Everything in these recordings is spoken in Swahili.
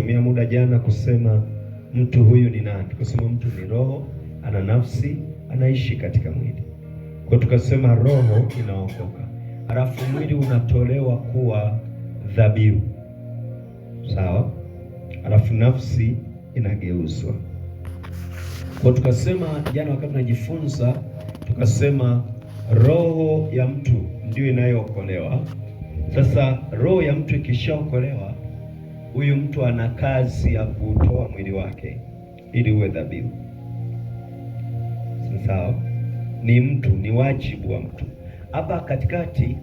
Tulitumia muda jana kusema mtu huyu ni nani. Tukasema mtu ni roho, ana nafsi, anaishi katika mwili. Kwa tukasema roho inaokoka, halafu mwili unatolewa kuwa dhabihu, sawa? Halafu nafsi inageuzwa. Kwa tukasema jana wakati tunajifunza, tukasema roho ya mtu ndio inayookolewa. Sasa roho ya mtu ikishaokolewa, huyu mtu ana kazi ya kutoa mwili wake ili uwe dhabihu. Sawa? Ni mtu, ni wajibu wa mtu. Hapa katikati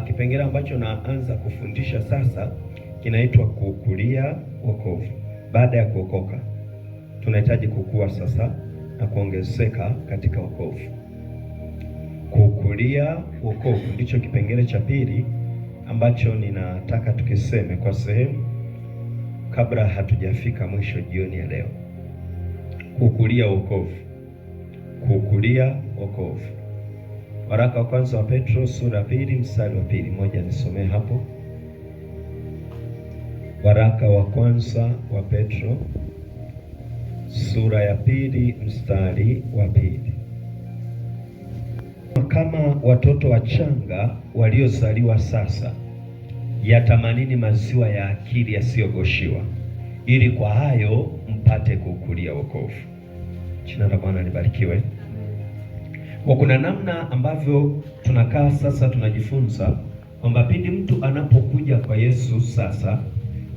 kipengele ambacho naanza kufundisha sasa kinaitwa kukulia wokovu. Baada ya kuokoka, tunahitaji kukua sasa na kuongezeka katika wokovu. Kukulia wokovu ndicho kipengele cha pili ambacho ninataka tukiseme kwa sehemu kabla hatujafika mwisho jioni ya leo. Kukulia wokovu, kukulia wokovu. Waraka wa kwanza wa Petro sura ya 2 mstari wa 2. Moja nisomee hapo. Waraka wa kwanza wa Petro sura ya 2 mstari wa 2. Kama watoto wachanga waliozaliwa sasa, yatamanini maziwa ya akili yasiyogoshiwa, ili kwa hayo mpate kukulia wokovu. Jina la Bwana libarikiwe. Kwa kuna namna ambavyo tunakaa sasa tunajifunza kwamba pindi mtu anapokuja kwa Yesu sasa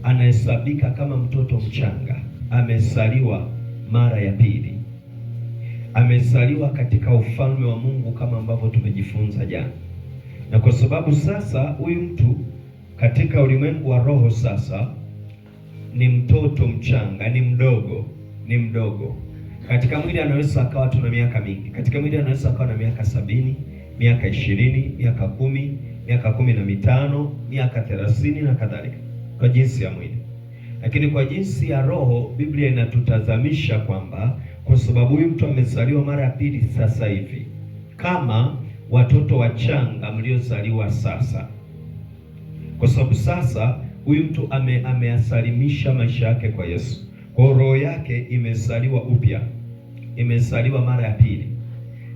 anahesabika kama mtoto mchanga, amezaliwa mara ya pili, amezaliwa katika ufalme wa Mungu kama ambavyo tumejifunza jana. Na kwa sababu sasa huyu mtu katika ulimwengu wa roho sasa ni mtoto mchanga, ni mdogo, ni mdogo. Katika mwili anaweza akawa tuna miaka mingi. Katika mwili anaweza akawa na miaka 70, miaka 20, miaka 10, miaka 15, miaka 30 na kadhalika, kwa jinsi ya mwili. Lakini kwa jinsi ya roho, Biblia inatutazamisha kwamba kwa sababu huyu mtu amezaliwa mara ya pili sasa hivi, kama watoto wachanga mliozaliwa sasa. Kwa sababu sasa huyu mtu ameasalimisha maisha yake kwa Yesu. Kwa roho yake imezaliwa upya, imezaliwa mara ya pili.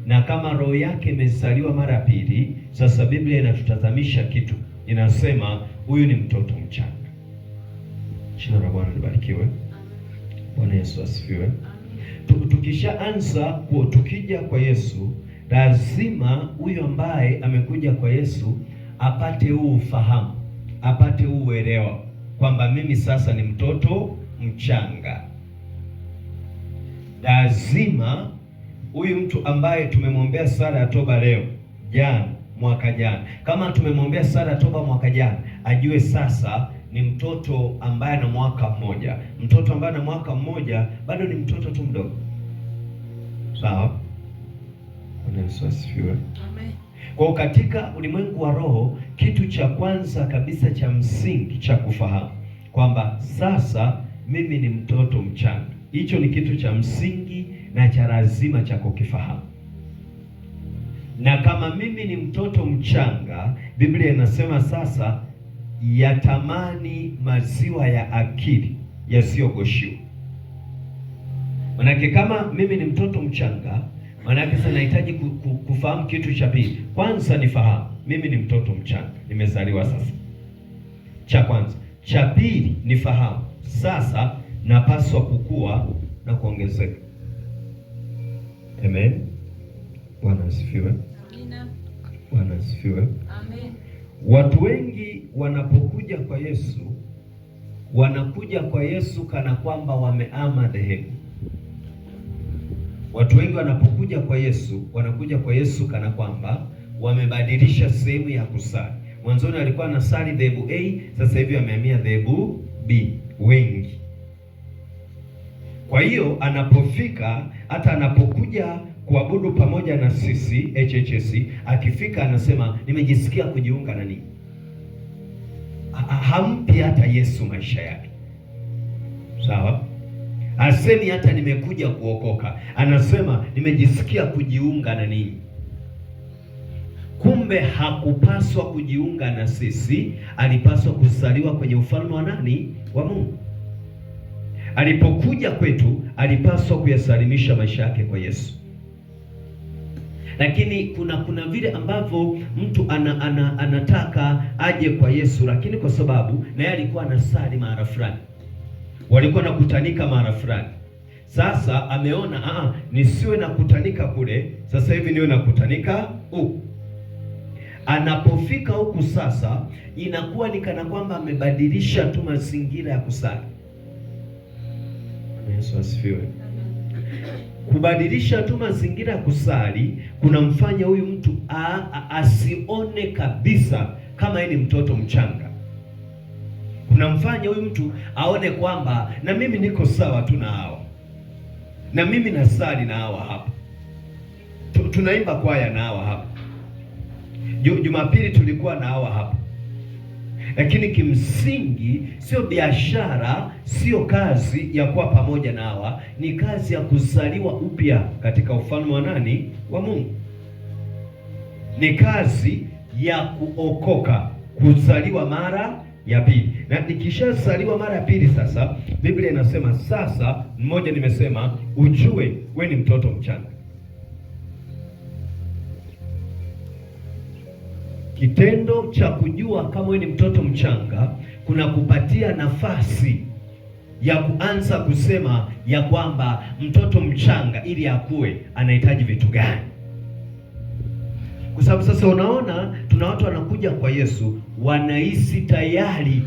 Na kama roho yake imezaliwa mara ya pili, sasa Biblia inatutazamisha kitu. Inasema huyu ni mtoto mchanga. Jina la Bwana libarikiwe. Bwana Yesu asifiwe. Tukishaanza tukija kwa Yesu, lazima huyu ambaye amekuja kwa Yesu apate huu ufahamu, apate huu uelewa kwamba mimi sasa ni mtoto mchanga. Lazima huyu mtu ambaye tumemwombea sala ya toba leo, jana, mwaka jana, kama tumemwombea sala ya toba mwaka jana, ajue sasa ni mtoto ambaye ana mwaka mmoja. Mtoto ambaye ana mwaka mmoja bado ni mtoto tu mdogo. Sawa? Bwana Yesu asifiwe. Amen. Kwa katika ulimwengu wa roho, kitu cha kwanza kabisa cha msingi cha kufahamu kwamba sasa mimi ni mtoto mchanga. Hicho ni kitu cha msingi na cha lazima cha kukifahamu. Na kama mimi ni mtoto mchanga, Biblia inasema sasa yatamani maziwa ya akili yasiyogoshiwa. Manake kama mimi ni mtoto mchanga, manake sasa nahitaji kufahamu kitu cha pili. Kwanza nifahamu mimi ni mtoto mchanga, nimezaliwa sasa. Cha kwanza. Cha pili nifahamu sasa napaswa kukua na kuongezeka. Amen. Bwana asifiwe. Amina. Bwana asifiwe. Amen. Watu wengi wanapokuja kwa Yesu, wanakuja kwa Yesu kana kwamba wameama dhehebu. Watu wengi wanapokuja kwa Yesu, wanakuja kwa Yesu kana kwamba wamebadilisha sehemu ya kusali. Mwanzoni alikuwa anasali dhehebu A, sasa hivi amehamia dhehebu B. Wengi. Kwa hiyo anapofika, hata anapokuja kuabudu pamoja na sisi HHS, akifika anasema nimejisikia kujiunga na ninyi. Hampi hata Yesu maisha yake. Sawa? Asemi hata nimekuja kuokoka, anasema nimejisikia kujiunga na ninyi. Kumbe hakupaswa kujiunga na sisi, alipaswa kuzaliwa kwenye ufalme wa nani? Wa Mungu. Alipokuja kwetu alipaswa kuyasalimisha maisha yake kwa Yesu. Lakini kuna vile ambavyo mtu anataka aje kwa Yesu, lakini kwa sababu naye alikuwa anasali mara fulani, walikuwa nakutanika mara fulani. Sasa ameona nisiwe nakutanika kule, sasa hivi niwe nakutanika huku. Anapofika huku sasa inakuwa ni kana kwamba amebadilisha tu mazingira ya kusali. Yesu asifiwe. Kubadilisha tu mazingira ya kusali kunamfanya huyu mtu asione kabisa kama yeye ni mtoto mchanga. Kunamfanya huyu mtu aone kwamba na mimi niko sawa tu na hawa, na mimi nasali na hawa hapa, tunaimba kwaya na hawa hapa, Jumapili tulikuwa na hawa hapa. Lakini kimsingi sio biashara, sio kazi ya kuwa pamoja na hawa, ni kazi ya kuzaliwa upya katika ufalme wa nani? Wa Mungu. Ni kazi ya kuokoka, kuzaliwa mara ya pili. Na nikishazaliwa mara ya pili sasa, Biblia inasema sasa, mmoja nimesema, ujue we ni mtoto mchanga. Kitendo cha kujua kama wewe ni mtoto mchanga kuna kupatia nafasi ya kuanza kusema ya kwamba mtoto mchanga ili akue anahitaji vitu gani. Kwa sababu sasa unaona tuna watu wanakuja kwa Yesu wanahisi tayari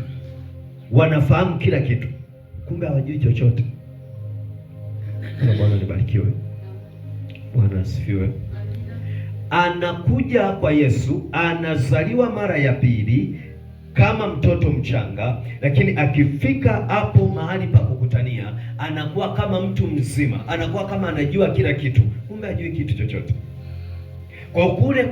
wanafahamu kila kitu, kumbe hawajui chochote. Bwana nibarikiwe. Bwana asifiwe. Anakuja kwa Yesu, anazaliwa mara ya pili kama mtoto mchanga, lakini akifika hapo mahali pa kukutania anakuwa kama mtu mzima, anakuwa kama anajua kila kitu, kumbe hajui kitu chochote. Kwa kule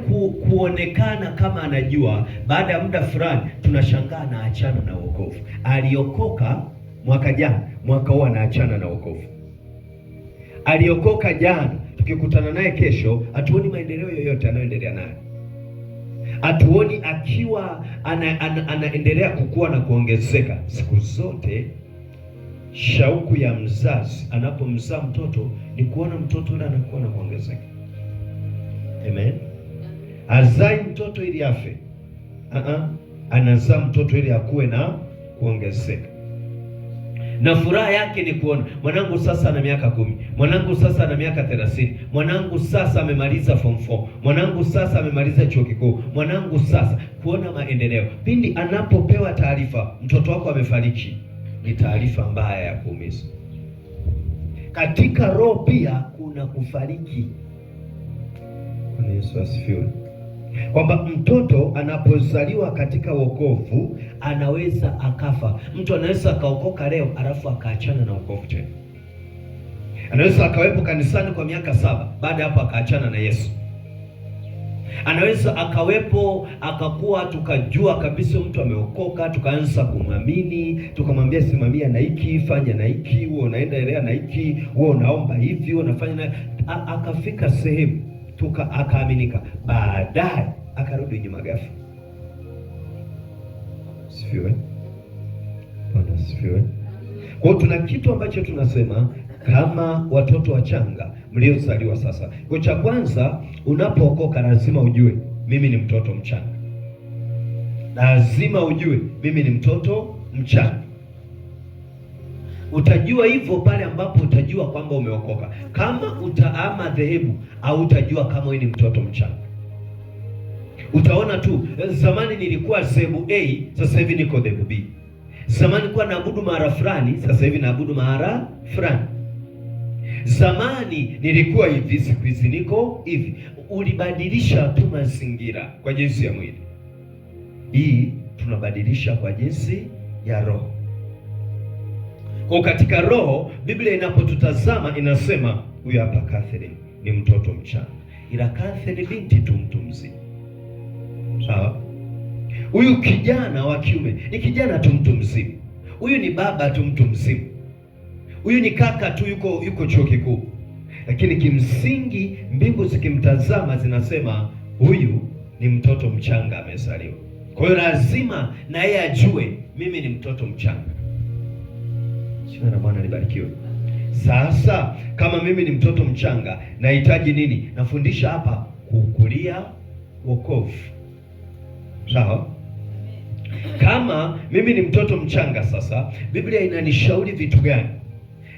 kuonekana kama anajua, baada ya muda fulani tunashangaa anaachana na wokovu. Aliokoka mwaka jana, mwaka huu anaachana na wokovu. Aliokoka jana, tukikutana naye kesho hatuoni maendeleo yoyote anayoendelea nayo, hatuoni akiwa anaendelea kukua na kuongezeka. Siku zote shauku ya mzazi anapomzaa mtoto ni kuona mtoto yule anakuwa na kuongezeka. Amen. Azai mtoto ili afe, anazaa mtoto ili akue na kuongezeka. Na furaha yake ni kuona mwanangu sasa ana miaka 10, mwanangu sasa ana miaka 30, mwanangu sasa amemaliza form 4, mwanangu sasa amemaliza chuo kikuu, mwanangu sasa, kuona maendeleo. Pindi anapopewa taarifa mtoto wako amefariki, ni taarifa mbaya ya kuumiza. Katika roho pia kuna kufariki. Bwana Yesu asifiwe. Kwamba mtoto anapozaliwa katika wokovu anaweza akafa. Mtu anaweza akaokoka leo alafu akaachana na wokovu tena. Anaweza akawepo kanisani kwa miaka 7, baada hapo akaachana na Yesu. Anaweza akawepo akakuwa, tukajua kabisa mtu ameokoka, tukaanza kumwamini, tukamwambia simamia na hiki, fanya na hiki, wewe unaendelea na hiki, wewe unaomba hivi, wewe unafanya na, akafika sehemu akaaminika, baadaye akarudi nyuma ghafla. Sifiwe Bwana, sifiwe. Kwa hiyo tuna kitu ambacho tunasema kama watoto wachanga mliozaliwa sasa. Kwa cha kwanza, unapookoka lazima ujue mimi ni mtoto mchanga. Lazima ujue mimi ni mtoto mchanga. Utajua hivyo pale ambapo utajua kwamba umeokoka. Kama utaama dhehebu au utajua kama wewe ni mtoto mchanga. Utaona tu zamani nilikuwa dhehebu A, sasa hivi niko dhehebu B. Zamani nilikuwa naabudu mahara fulani, sasa hivi naabudu mahara fulani. Zamani nilikuwa hivi, siku hizi niko hivi. Ulibadilisha tu mazingira kwa jinsi ya mwili. Hii tunabadilisha kwa jinsi ya roho. Kwa katika roho, Biblia inapotutazama inasema huyu hapa Catherine ni mtoto mchanga, ila Catherine binti tu mtu mzima. Sawa? Huyu kijana wa kiume ni kijana tu mtu mzima. Huyu ni baba tu mtu mzima. Huyu ni kaka tu yuko chuo kikuu. Lakini kimsingi mbingu zikimtazama zinasema huyu ni mtoto mchanga amezaliwa. Kwa hiyo lazima na yeye ajue mimi ni mtoto mchanga. Jina la Bwana libarikiwe. Sasa kama mimi ni mtoto mchanga nahitaji nini? Nafundisha hapa kukulia wokovu. Sawa? Kama mimi ni mtoto mchanga sasa, Biblia inanishauri vitu gani?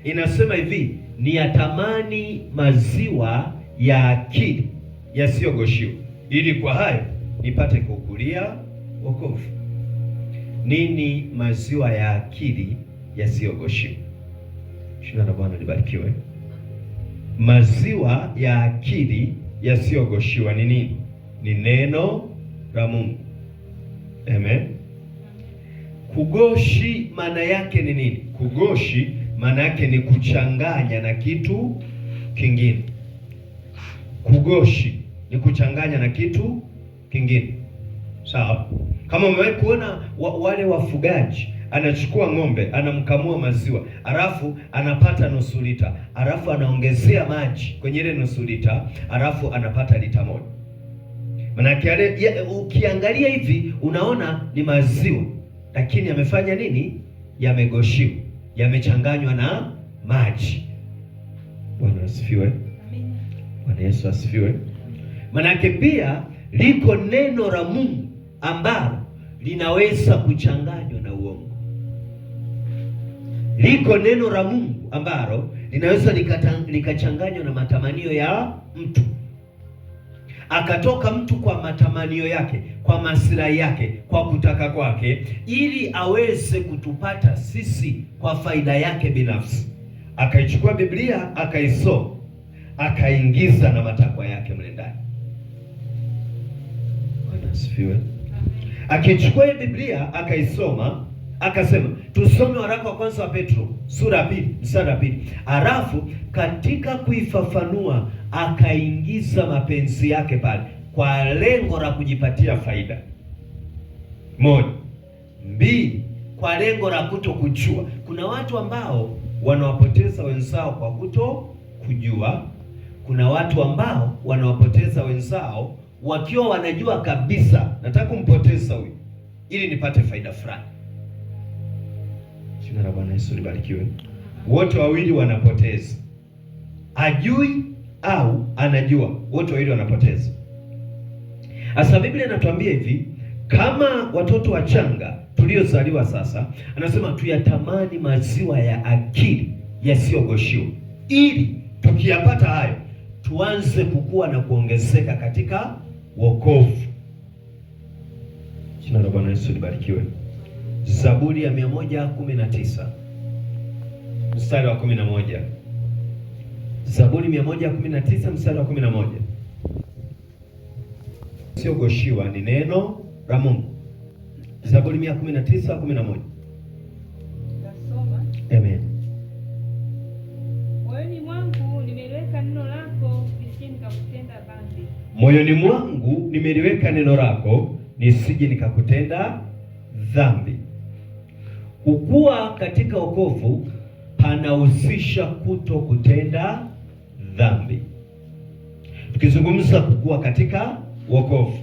Inasema hivi, niyatamani maziwa ya akili yasiyogoshiwa, ili kwa hayo nipate kukulia wokovu. Nini maziwa ya akili yasiyogoshiwa? Jina la Bwana libarikiwe. Maziwa ya akili yasiyogoshiwa ni nini? Ni neno la Mungu. Amen. Kugoshi maana yake ni nini? Kugoshi maana yake ni kuchanganya na kitu kingine. Kugoshi ni kuchanganya na kitu kingine. Sawa? Kama umewahi kuona wale wafugaji, anachukua ng'ombe, anamkamua maziwa, alafu anapata nusu lita, alafu anaongezea maji kwenye ile nusu lita, alafu anapata lita moja. Maanake ukiangalia hivi unaona ni maziwa, lakini yamefanya nini? Yamegoshiwa, yamechanganywa na maji. Bwana asifiwe. Bwana Yesu asifiwe. Maanake pia liko neno la Mungu ambalo linaweza kuchanganywa na uongo. Liko neno la Mungu ambalo linaweza likachanganywa na matamanio ya mtu. Akatoka mtu kwa matamanio yake, kwa maslahi yake, kwa kutaka kwake, ili aweze kutupata sisi kwa faida yake binafsi. Akaichukua Biblia, akaisoma, akaingiza na matakwa yake mle ndani. Bwana asifiwe. Akichukua hiyo Biblia akaisoma, akasema tusome waraka wa kwanza wa Petro sura ya 2 mstari wa 2. Alafu katika kuifafanua akaingiza mapenzi yake pale kwa lengo la kujipatia faida. 1, 2, kwa lengo la kutokujua. Kuna watu ambao wanawapoteza wenzao kwa kutokujua. Kuna watu ambao wanawapoteza wenzao wakiwa wanajua kabisa nataka kumpoteza huyu ili nipate faida fulani. Jina la Bwana Yesu libarikiwe. Wote wawili wanapoteza, ajui au anajua, wote wawili wanapoteza. Sasa Biblia inatuambia hivi, kama watoto wachanga tuliozaliwa sasa, anasema tuyatamani maziwa ya akili yasiyogoshiwa, ili tukiyapata hayo tuanze kukua na kuongezeka katika wokovu. Jina la Bwana Yesu libarikiwe. Zaburi ya 119 mstari wa 11. Zaburi 119 mstari wa 11. Sio goshiwa, ni neno la Mungu. Zaburi 119:11. Nasoma. Amen. Moyoni mwangu nimeliweka neno lako, nisije nikakutenda dhambi. Moyoni mwangu nimeliweka neno lako, nisije nikakutenda dhambi. Kukua katika wokovu panahusisha kuto kutenda dhambi. Tukizungumza kukua katika wokovu,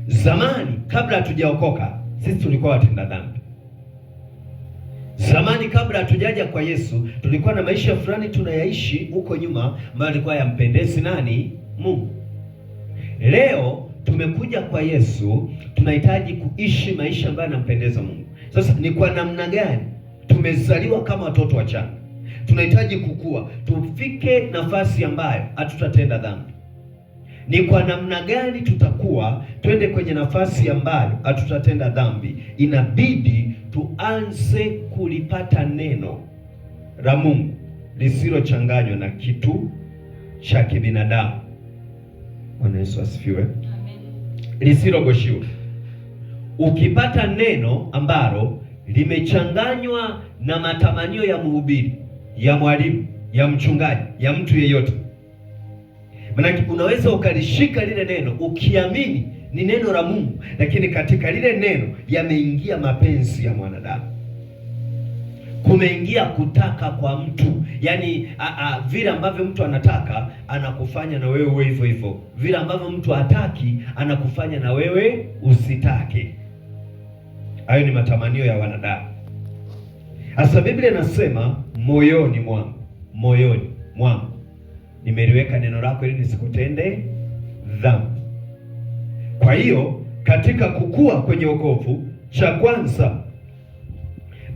zamani kabla hatujaokoka sisi tulikuwa watenda dhambi. Zamani kabla hatujaja kwa Yesu tulikuwa na maisha fulani tunayaishi huko nyuma ambayo yalikuwa yampendezi nani? Mungu. Leo tumekuja kwa Yesu, tunahitaji kuishi maisha ambayo yanampendeza Mungu. Sasa ni kwa namna gani? Tumezaliwa kama watoto wachanga, tunahitaji kukua, tufike nafasi ambayo hatutatenda dhambi. Ni kwa namna gani tutakuwa, twende kwenye nafasi ambayo hatutatenda dhambi? Inabidi tuanze kulipata neno la Mungu lisilochanganywa na kitu cha kibinadamu. Bwana Yesu asifiwe. Amen. Lisilogoshiwa. Ukipata neno ambalo limechanganywa na matamanio ya mhubiri, ya mwalimu, ya mchungaji, ya mtu yeyote, maana unaweza ukalishika lile neno ukiamini ni neno la Mungu, lakini katika lile neno yameingia mapenzi ya mwanadamu, kumeingia kutaka kwa mtu. Yaani vile ambavyo mtu anataka anakufanya na wewe uwe hivyo hivyo, vile ambavyo mtu hataki anakufanya na wewe usitake. Hayo ni matamanio ya wanadamu. Sasa Biblia inasema Moyoni mwangu, moyoni mwangu nimeliweka neno lako ili nisikutende dhambi. Kwa hiyo katika kukua kwenye wokovu, cha kwanza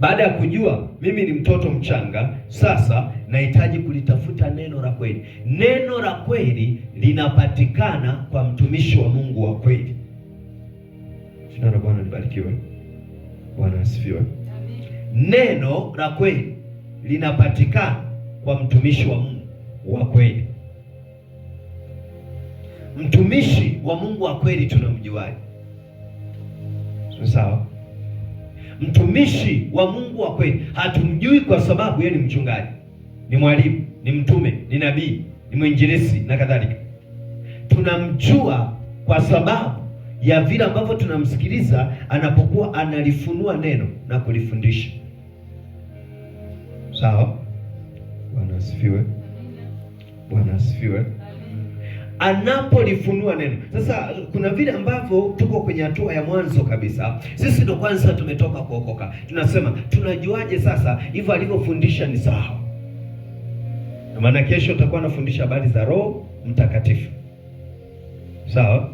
baada ya kujua mimi ni mtoto mchanga, sasa nahitaji kulitafuta neno la kweli. Neno la kweli linapatikana kwa mtumishi wa Mungu wa kweli. Jina la Bwana libarikiwe. Bwana asifiwe. Neno la kweli linapatikana kwa mtumishi wa Mungu wa kweli. Mtumishi wa Mungu wa kweli tunamjuaje? Sawa? Mtumishi wa Mungu wa kweli hatumjui kwa sababu yeye ni mchungaji, ni mwalimu, ni mtume, ni nabii, ni mwinjilisti na kadhalika. Tunamjua kwa sababu ya vile ambavyo tunamsikiliza anapokuwa analifunua neno na kulifundisha. Sawa? Bwana asifiwe. Bwana asifiwe. Anapolifunua neno. Sasa kuna vile ambavyo tuko kwenye hatua ya mwanzo kabisa, sisi ndo kwanza tumetoka kuokoka, tunasema tunajuaje sasa hivyo alivyofundisha ni sawa? Na maana kesho utakuwa nafundisha habari za Roho Mtakatifu, sawa?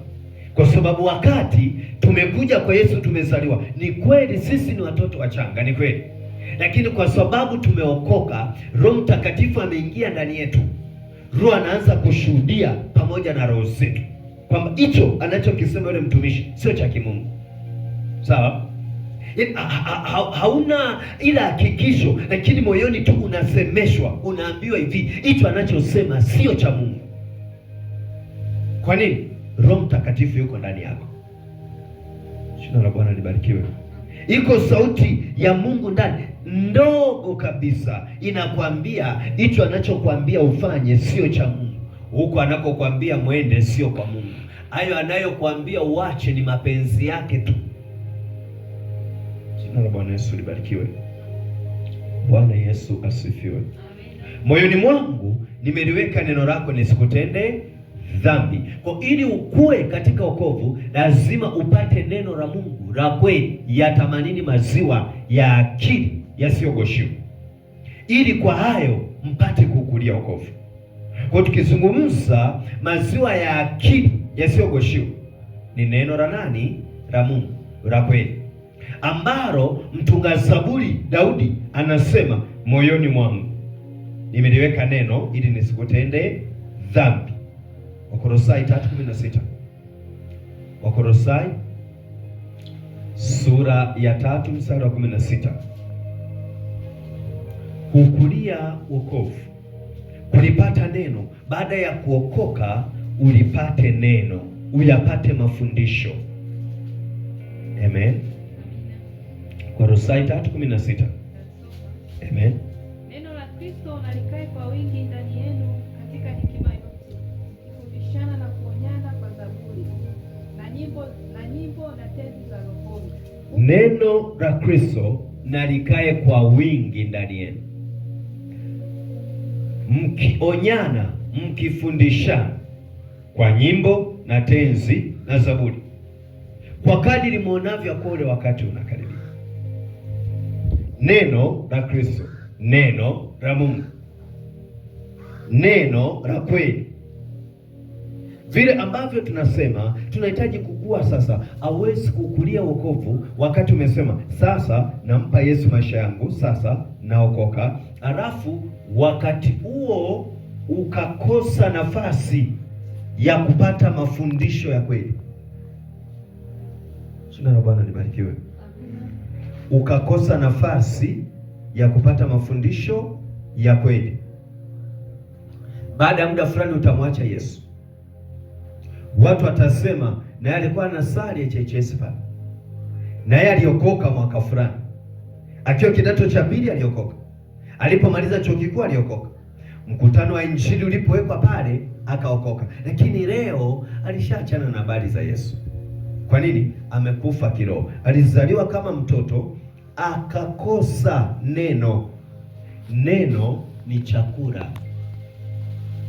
Kwa sababu wakati tumekuja kwa Yesu tumezaliwa, ni kweli sisi ni watoto wachanga, ni kweli, lakini kwa sababu tumeokoka, Roho Mtakatifu ameingia ndani yetu. Roho anaanza kushuhudia pamoja na roho zetu kwamba hicho anachokisema yule mtumishi sio cha kimungu. Sawa? Hauna ila hakikisho, lakini moyoni tu unasemeshwa, unaambiwa hivi, hicho anachosema sio cha Mungu. Kwa nini? Roho Mtakatifu yuko ndani yako. Jina la Bwana libarikiwe. Iko sauti ya Mungu ndani ndogo kabisa inakwambia hicho anachokwambia ufanye sio cha Mungu. Huko anakokwambia mwende sio kwa Mungu. Hayo anayokwambia uache ni mapenzi yake tu. Jina la Bwana Yesu libarikiwe. Bwana Yesu asifiwe. Moyoni mwangu nimeliweka neno lako nisikutende dhambi. Kwa ili ukue katika wokovu lazima upate neno la Mungu la kweli, yatamanini maziwa ya akili yasiyogoshiwa, ili kwa hayo mpate kukulia wokovu. Kwa tukizungumza maziwa ya akili yasiyogoshiwa ni neno la nani? La Mungu la kweli, ambalo mtunga zaburi Daudi anasema moyoni mwangu nimeliweka neno ili nisikutende dhambi. Wakolosai 3:16. Wakolosai sura ya 3 mstari wa 16. Kukulia wokovu, kulipata neno. Baada ya kuokoka ulipate neno, uyapate mafundisho. Amen. Kolosai 3:16. Amen. Neno la Kristo na likae kwa wingi ndani yenu katika hekima yote, mkifundishana na kuonyana kwa zaburi na nyimbo na tenzi za rohoni. Neno la Kristo na likae kwa wingi ndani yenu, mkionyana, mkifundishana kwa nyimbo na tenzi na zaburi, kwa kadiri muonavyo kuwa ule wakati unakaribia. Neno la Kristo, neno la Mungu, neno la kweli. Vile ambavyo tunasema tunahitaji kukua sasa. Hauwezi kukulia wokovu wakati umesema sasa nampa Yesu maisha yangu, sasa naokoka, alafu wakati huo ukakosa nafasi ya kupata mafundisho ya kweli. Jina la Bwana libarikiwe. Ukakosa nafasi ya kupata mafundisho ya kweli, baada ya muda fulani utamwacha Yesu. Watu watasema naye alikuwa anasali HHS pale, naye aliokoka mwaka fulani, akiwa kidato cha pili aliokoka, alipomaliza chuo kikuu aliokoka, mkutano wa injili ulipowekwa pale akaokoka, lakini leo alishaachana na habari za Yesu. Kwa nini? Amekufa kiroho. Alizaliwa kama mtoto akakosa neno. Neno ni chakula.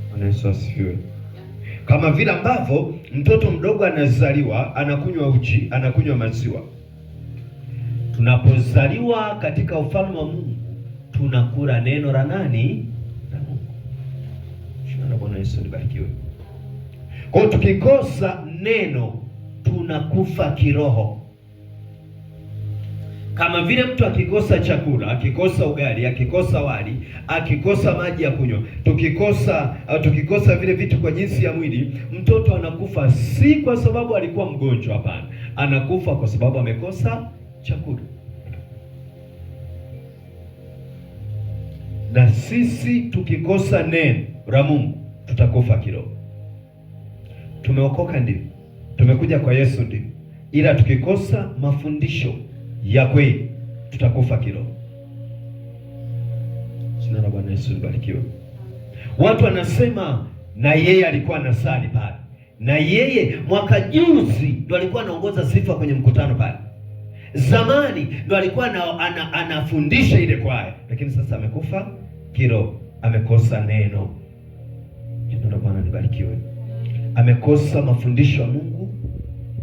Bwana Yesu asifiwe. Kama vile ambavyo mtoto mdogo anazaliwa anakunywa uji, anakunywa maziwa. Tunapozaliwa katika ufalme wa Mungu Tunakula neno la nani? La Mungu. Jina la Bwana Yesu libarikiwe. Kwa hiyo tukikosa neno tunakufa kiroho. Kama vile mtu akikosa chakula, akikosa ugali, akikosa wali, akikosa maji ya kunywa, tukikosa vile vitu kwa jinsi ya mwili, mtoto anakufa si kwa sababu alikuwa mgonjwa, hapana. Anakufa kwa sababu amekosa chakula. Na sisi tukikosa neno la Mungu tutakufa kiroho. Tumeokoka ndio, tumekuja kwa Yesu ndio, ila tukikosa mafundisho ya kweli tutakufa kiroho. Jina la Bwana Yesu libarikiwe. Watu wanasema na yeye alikuwa anasali pale, na yeye mwaka juzi ndo alikuwa anaongoza sifa kwenye mkutano pale, zamani ndo alikuwa anafundisha ile kwaya, lakini sasa amekufa kiroho, amekosa neno. Jina la Bwana libarikiwe. Amekosa mafundisho ya Mungu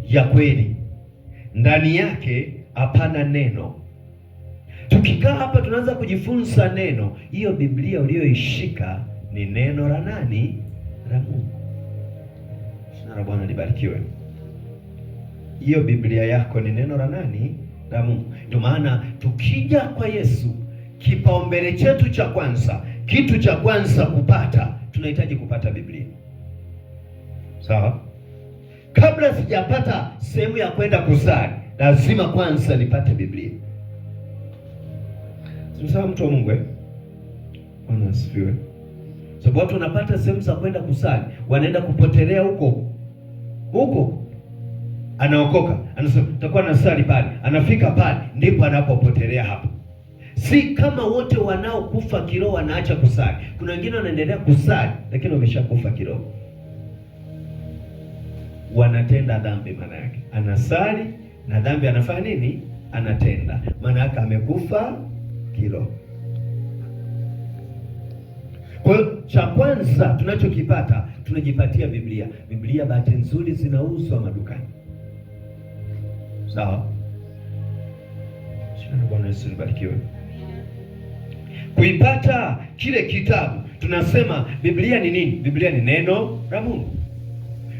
ya kweli, ndani yake hapana neno. Tukikaa hapa tunaanza kujifunza neno. Hiyo Biblia uliyoishika ni neno la nani? La Mungu. Jina la Bwana libarikiwe. Hiyo Biblia yako ni neno la nani? La Mungu. Ndio maana tukija kwa Yesu, kipaumbele chetu cha kwanza, kitu cha kwanza kupata, tunahitaji kupata Biblia. Sawa? Kabla sijapata sehemu ya kwenda kusali, lazima kwanza nipate Biblia. Sawa, mtu wa Mungu eh? Bwana asifiwe. Sababu watu wanapata sehemu za kwenda kusali, wanaenda kupotelea huko huko. Anaokoka, anasema nitakuwa nasali pale, anafika pale ndipo anapopotelea hapo. Si kama wote wanaokufa kiroho wanaacha kusali. Kuna wengine wanaendelea kusali lakini wameshakufa kiroho, wanatenda dhambi. Maana yake anasali na dhambi anafanya nini? Anatenda. Maana yake amekufa kiroho. Kwa hiyo cha kwanza tunachokipata, tunajipatia Biblia. Biblia bahati nzuri zinauzwa madukani. Sawa? Bwana Yesu libarikiwe. Kuipata kile kitabu, tunasema Biblia ni nini? Biblia ni neno la Mungu.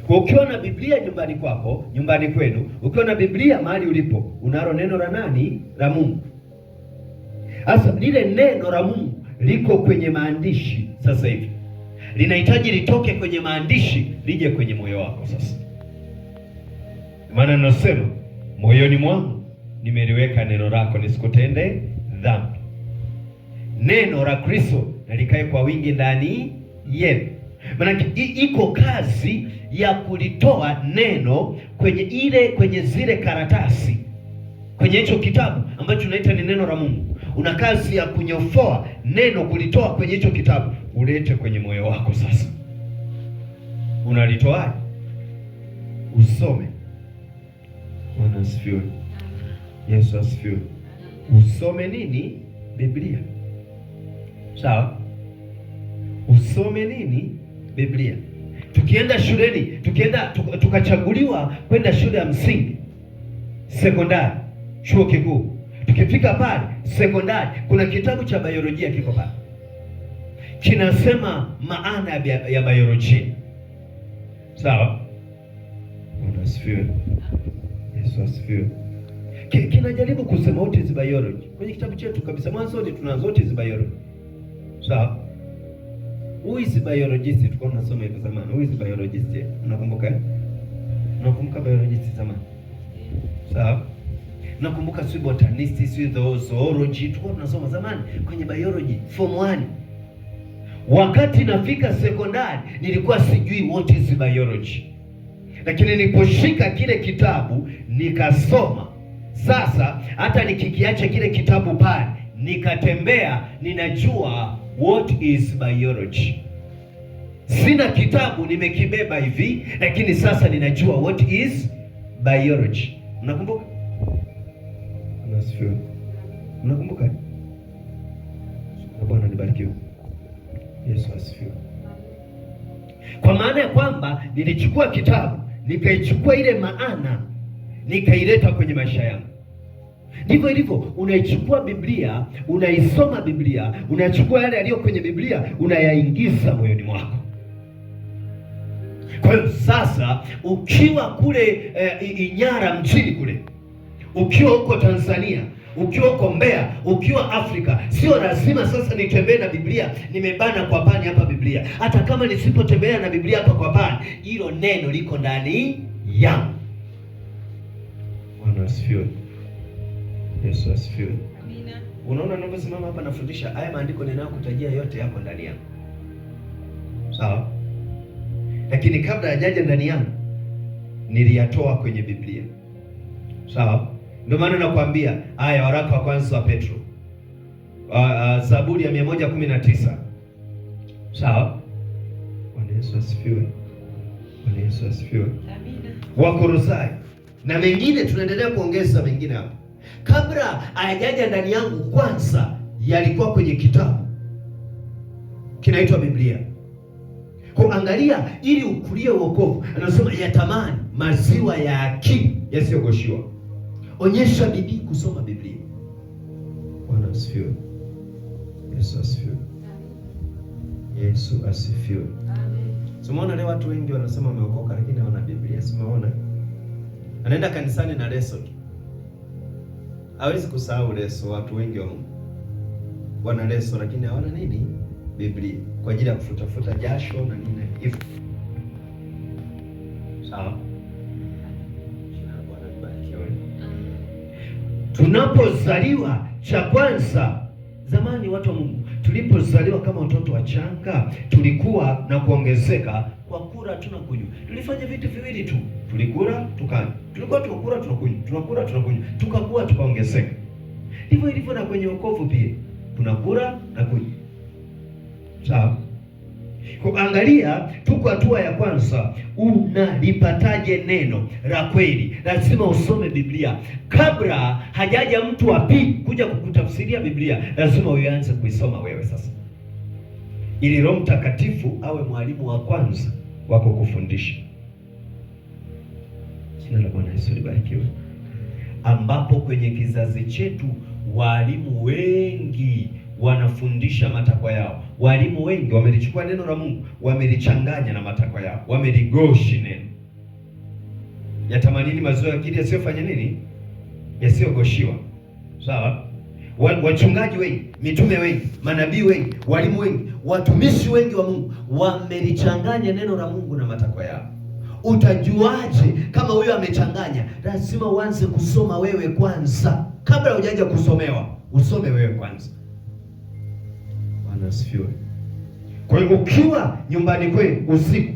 Kwa ukiwa na Biblia nyumbani kwako, nyumbani kwenu, ukiwa na Biblia mahali ulipo, unalo neno la nani? La Mungu. Sasa lile neno la Mungu liko kwenye maandishi sasa hivi. Linahitaji litoke kwenye maandishi lije kwenye moyo wako sasa. Maana nasema moyoni mwangu nimeliweka neno lako nisikutende dhambi. Neno la Kristo na likae kwa wingi ndani yenu. Maana iko kazi ya kulitoa neno kwenye ile, kwenye zile karatasi, kwenye hicho kitabu ambacho tunaita ni neno la Mungu. Una kazi ya kunyofoa neno, kulitoa kwenye hicho kitabu ulete kwenye moyo wako. Sasa unalitoaje? Usome. Bwana asifiwe. Yesu asifiwe. Usome nini? Biblia. Sawa? Usome nini? Biblia. Tukienda shuleni, tukienda tukachaguliwa kwenda shule ya msingi, sekondari, chuo kikuu, tukifika pale sekondari, kuna kitabu cha biolojia kiko pale, kinasema maana ya biolojia. Sawa? Bwana asifiwe. Yesu asifiwe. Kinajaribu kusema what is biology kwenye kitabu chetu kabisa, mwanzoni tunaanza what is biology. Sawa? Who is biologist? Tulikuwa tunasoma hivyo zamani. Who is biologist? Unakumbuka? Unakumbuka biologist zamani? Sawa? Nakumbuka si botanist, si zoology, tulikuwa tunasoma zamani kwenye biology form 1. Wakati nafika sekondari nilikuwa sijui what is biology, lakini niliposhika kile kitabu nikasoma. Sasa hata nikikiacha kile kitabu pale nikatembea, ninajua what is biology. Sina kitabu nimekibeba hivi, lakini sasa ninajua what is biology. Mnakumbuka? Nasifiwe. Mnakumbuka? Bwana nibarikiwe. Yesu asifiwe. Kwa maana ya kwamba nilichukua kitabu nikaichukua ile maana nikaileta kwenye maisha yangu. Ndivyo ilivyo, unaichukua Biblia, unaisoma Biblia, unachukua yale yaliyo kwenye Biblia, unayaingiza moyoni mwako. Kwa hiyo sasa ukiwa kule Inyara mjini kule, ukiwa huko Tanzania, ukiwa huko Mbeya, ukiwa Afrika, sio lazima sasa nitembee na Biblia nimebana kwa pani hapa Biblia. Hata kama nisipotembea na Biblia hapa kwa pani, hilo neno liko ndani yangu. Bwana asifiwe. Yesu asifiwe. Amina. Unaona ninavyosimama hapa nafundisha haya maandiko ninayokutajia yote yako ndani yangu, sawa? Lakini kabla hajaja ndani yangu niliyatoa kwenye Biblia, sawa? Ndio maana nakwambia haya, waraka wa kwanza wa Petro, Zaburi ya 119, sawa? Bwana Yesu asifiwe. Bwana Yesu asifiwe. Amina. Wakolosai na mengine, tunaendelea kuongeza mengine hapa. Kabla hayajaja ndani yangu, kwanza yalikuwa kwenye kitabu kinaitwa Biblia. Kwa angalia, ili ukulie wokovu, anasema yatamani maziwa ya akili yasiyogoshiwa. Onyesha bidii kusoma Biblia. Bwana asifiwe. Yesu asifiwe. Yesu asifiwe. Amen. Simuona leo watu wengi wanasema wameokoka lakini hawana Biblia. Simuona anaenda kanisani na leso tu, hawezi kusahau leso. Watu wengi wa Mungu wana leso lakini hawana nini? Biblia, kwa ajili ya kufutafuta jasho na nini hivyo. Sawa. Jina la Bwana libarikiwe. Tunapozaliwa, cha kwanza, zamani watu wa Mungu, tulipozaliwa kama watoto wachanga, tulikuwa na kuongezeka kwa kula tu na kunywa. Tulifanya vitu viwili tu, tulikula tukanywa, tulikuwa tunakula tunakunywa, tunakula tunakunywa, tukakuwa tukaongezeka. Ndivyo ilivyo na kwenye wokovu pia, tunakula na kunywa. Sawa. Kuangalia tuko hatua ya kwanza, unalipataje neno la kweli? Lazima usome Biblia kabla hajaja mtu wa pili kuja kukutafsiria Biblia. Lazima uanze kuisoma wewe sasa, ili Roho Mtakatifu awe mwalimu wa kwanza wa kukufundisha. Jina la Bwana Yesu libarikiwe. Ambapo kwenye kizazi chetu walimu wengi wanafundisha matakwa yao. Walimu wengi wamelichukua neno la Mungu, wamelichanganya na matakwa yao, wameligoshi neno. Yatamanini maziwa ya akili yasiyofanya nini? Yasiyogoshiwa. Sawa? Wachungaji wengi, mitume wengi, manabii wengi, walimu wengi, watumishi wengi wa Mungu wamelichanganya neno la Mungu na matakwa yao. Utajuaje kama huyo amechanganya? Lazima uanze kusoma wewe kwanza, kabla hujaja kusomewa, usome wewe kwanza. Bwana asifiwe. Kwa hiyo ukiwa nyumbani kwenu usiku,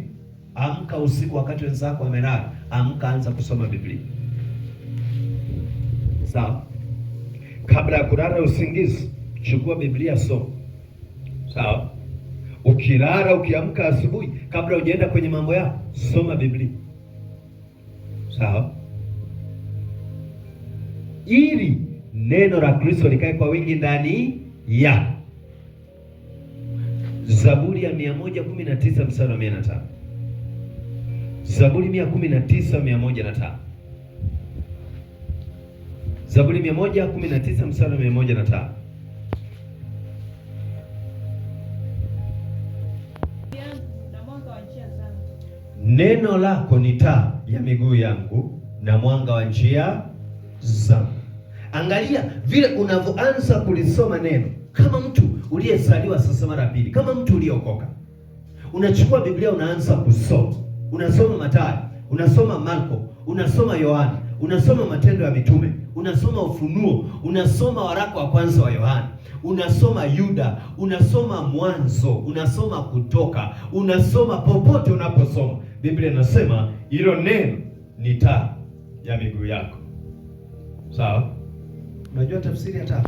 amka usiku wakati wenzako wamelala, amka, anza kusoma Biblia. Sawa? Kabla ya kulala usingizi, chukua Biblia, soma. Sawa? Ukilala, ukiamka asubuhi, kabla hujaenda kwenye mambo yako, soma Biblia. Sawa? Ili neno la Kristo likae kwa wingi ndani ya. Zaburi ya 119 mstari wa 105. Zaburi 119 105. Zaburi 119 mstari wa 105. Yangu na mwanga wa njia zangu. Neno lako ni taa ya miguu yangu na mwanga wa njia zangu. Angalia vile unavyoanza kulisoma neno kama mtu uliyezaliwa sasa mara pili, kama mtu uliyeokoka. Unachukua Biblia unaanza kusoma. Unasoma Mathayo, unasoma Marko, unasoma Yohana, unasoma Matendo ya Mitume, unasoma Ufunuo, unasoma waraka wa kwanza wa Yohana, unasoma Yuda, unasoma Mwanzo, unasoma Kutoka, unasoma popote unaposoma. Biblia inasema hilo neno ni taa ya miguu yako. Sawa? Unajua tafsiri ya taa?